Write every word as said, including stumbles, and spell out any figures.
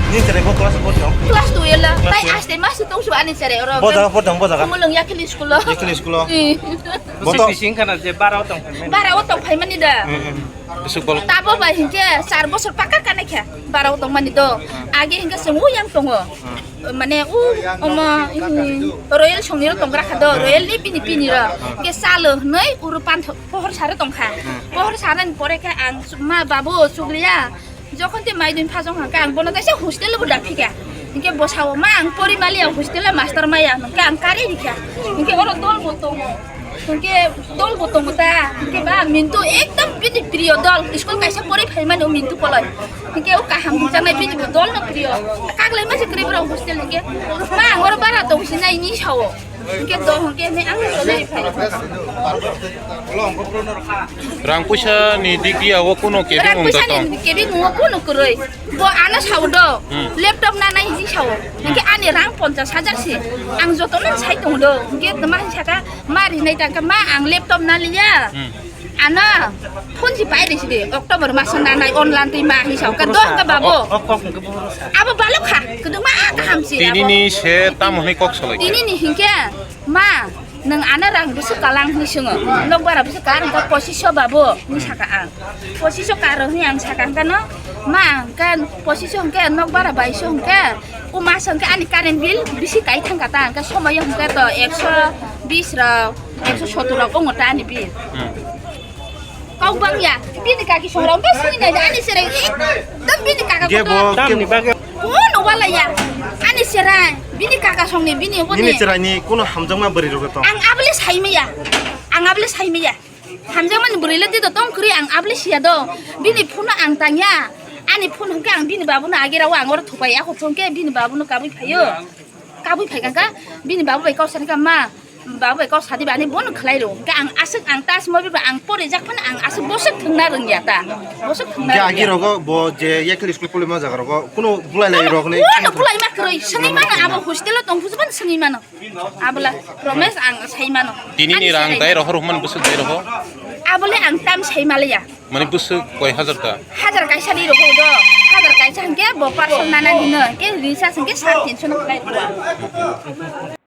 Ni cherai bo class four tong. Class two yala. Class Tai two. Aste mas tong su ani cherai oro. Bo jaga four tong, bo jaga. Mulung yakili school lo. Yakili school lo. Ih. Bo to. Bising bising kana je bara o tong phaimani. Bara o tong phaimani da. Hmm, hmm. Bisuk bol. Tabo ba hinke char bosor paka kana khe. Bara o tong mani do. Hmm. Age hinke sung u yang tongo. Hmm. Mane u omo, ih, Royal songni ro tong gra kha do. Royal ni pini pini ro. Ke salo hnoi uru pan pohor sare tong kha. Hmm. Pohor sare ni pore khe ang ma babu chukliya. Jokhon te mai dun phajong hangke ang bono kaisa hostel bo daphika. Hingke bo sao, "Ma, ang pori maliya, hostel o master maya," hingke ang kari rikha. Hingke oro dol bo tongo. Hingke dol bo tongo ta. Hingke ba Mintu ekdom bini priyo dol. School kaisa pori phaimani o Mintu koloi. Hingke o kaham hingjaknai bini bo dol no priyo. Kaglai ma se kwrwi borok hostel hingke. "Ma, ang oro bara tong sinai," ni sao. Hingke do hingke ne ang sole phai. Rang puisa ni digi awo kuno kebeng wng tong. Rang puisa ni kebeng wng kuno kwrwi. Bo ano sao do. Hmm. Laptop na nai hiji sao. Hingke ani rang ponchas hajar si. Ang joto no sai tong do. Hingke ma saka ma rinai tangka ma ang laptop na liya. Hmm. Ano, phone si pai risi de, October maso nanai online twi ma hi sao, ka doh ka babo. O, o, kok hwnkhe bohoro sa. Abo balok kha, kwdwma kaham si abo. Tini ni se tamo hwnwi kok salai kha. Tini ni hinkhe, ma, nwng ano rang bwswk kalang hwnwi swngo. Nok bara bwswk kalang ka pochisho babo, hwnwi saka ang. Pochisho karo hwnwi ang saka hwnkhe no, ma, hwnkhe pochisho hwnkhe nok bara baiso hwnkhe, o maso hwnkhe ani current bill bisi kai thangkha ta, hwnkhe somoyo hwnkhe to ekso bis rok. Ekso sottor rok ongo ta ani bill. Hmm. Kok bang ya, bini kaki songrong bas ni nai ani sereng ekdom bini kaka Ge kotor. Bo tamni bagwi. Kono wala ya, ani sereng bini kaka songni bini oboni. Nini cherai ni kono hamjakma bwrwi rok tong. Ang abole sai maya, ang abole sai maya. Hamjakmani bwrwi le tito tong kwrwi ang abole siya do. Bini phone ang tangya, ani phone hwnkhe ang bini babuno age rawo ang oro thupai ako chwngkhe bini babuno kabui phaio. Kabui phai kha, bini babu bai kok sani kha, "Ma, babu bai kok sadi bani bono khlai rw." Hingke ang aswk ang tas mobi ba ang pori jak phano ang aswk boswk thwngna rwngya ta. Boswk thwngna Hingke agi rwngya. Rogo bo je yakli school poli ma jaga rogo kuno bulai lai rok ni. Kuno bulai ma kwrwi, swngwi mano abo hostel o tong phusban swngwi mano. Abola promise ang sai mano. Tini ni Ani rang sai dai rohor hwmani bwswk dai roho? Abole ang tam sai maliya. Mani bwswk koi hajar ta? Hajar kaisa di rokho do. Hajar kaisa hwnkhe bo parcel nana dino. Hwnkhe recharge hwnkhe sare tinso no khlai rwo.